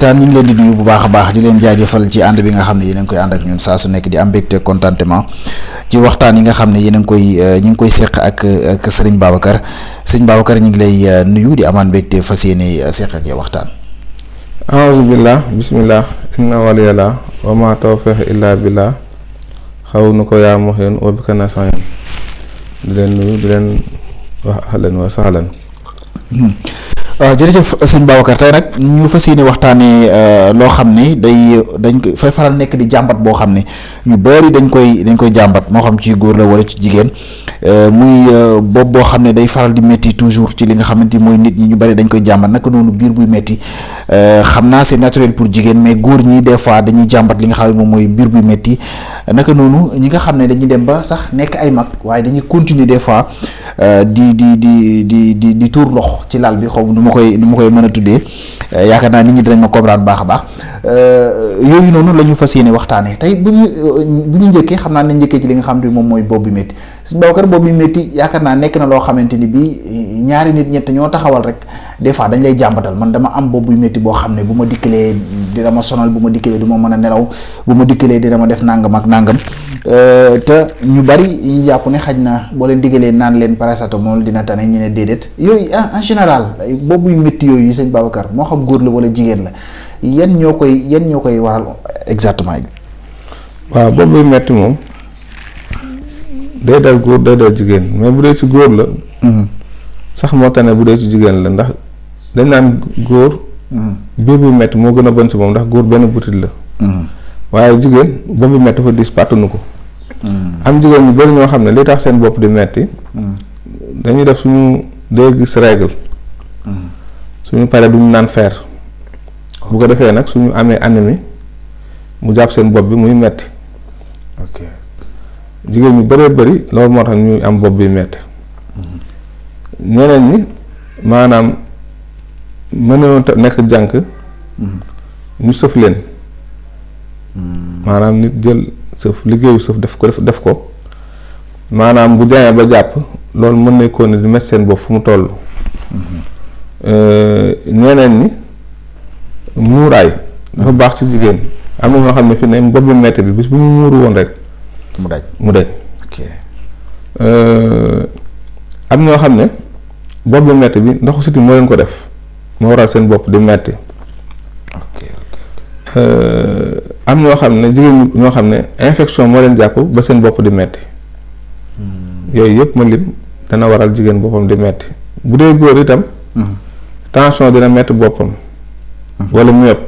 taan ñu ngi leen di nuyu bu baax a baax di leen jaajëfal ci ànd bi nga xam ne yéen a ngi koy ànd ak ñun saa su nekk di am mbégte contentement ci waxtaan yi nga xam ne yéen a ngi koy ñu ngi koy seq ak Serigne Babacar ñu ngi lay nuyu di amaan mbégte fas yéene seq ak yow waxtaan. a'uuzu billah bismillah inna waliyallah wa ma tawfiq illa billah xaw nu ko yaa muhin wa bika nasta'in di leen nuyu di leen wax ahlan wa sahlan. waaw jërëjëf sëñ Babacar tey nag ñu fas yéene waxtaanee loo xam ne dañ koy fay faral nekk di jàmbat boo xam ne ñu bari dañ koy jàmbat moo xam ci góor la wala ci jigéen muy bopp boo xam ne day faral di métti toujours ci li nga xamante ni mooy nit ñi ñu bari dañ koy jàmbat naka noonu biir buy métti xam naa c'est naturel pour jigéen mais góor ñi des fois dañuy jàmbat li nga xam ne moom mooy biir buy métti naka noonu ñi nga xam ne dañuy dem ba sax nekk ay mag waaye dañuy continuer des fois di tuur ndox ci lal bi xaw nu ma koy mën a tuddee yaakaar naa nit ñi dinañ ma comprendre baax a baax yooyu noonu la ñu fas yéene waxtaanee tey bu ñu njëkkee xam naa ne njëkkee ci li nga xam ne moom mooy bopp bi métti Sëñ Babacar bopp bi métti yaakaar naa nekk na loo xamante ni bii ñaari nit ñett ñoo taxawal rek des fois dañ lay jàmbatal man dama am bopp bu métti boo xam ne bu ma dikkalee dina ma sonal bu ma dikkalee du ma mën a nelaw bu ma dikkalee dina ma def nangam ak nangam te ñu bari ñu jàpp ne xaj na boo leen diggalee naan leen paracétamol dina tane ñu ne déedéet yooyu en général bopp yu métti yooyu Sëñ Babacar moo xam góor la wala jigéen la yan ñoo koy waral exactement. waaw bopp buy metti moom day dal góor day dal jigéen mais bu dee ci góor la. sax moo tane bu dee ci jigéen la ndax dañ naan góor. biir buy metti moo gën a bon ci moom ndax góor benn butit la. waaye jigéen bopp bi metti dafa diis pàttanu ko. am jigéen ñu bari ñoo xam ne li tax seen bopp di metti dañuy def suñu dee gis règle. suñu paree duñu naan fer. bu ko defee nag suñu amee anémie mu jàpp seen bopp bi muy metti ok jigéen ñu bëree bëri loolu moo tax ñuy am bopp bi metti ñeneen ñi maanaam mën nañoo nekk jànk ñu sëf leen maanaam nit jël sëf liggéeyu sëf def ko maanaam bu demee ba jàpp loolu mën na ko ne di metti seen bopp fu mu toll ñeneen ñi muuraay dafa baax ci jigéen am na ñoo xam ne fi ne bopp bi metti bi bis bu ñu muuru woon rek mu daj am ñoo xam ne bopp bi metti bi ndoxu siti moo leen ko def moo waral seen bopp di metti am ñoo xam ne jigéen ñoo xam ne infection moo leen jàpp ba seen bopp di metti yooyu yëpp ma lim dana waral jigéen boppam di metti bu dee góor itam tension dina metti boppam wala mu yëpp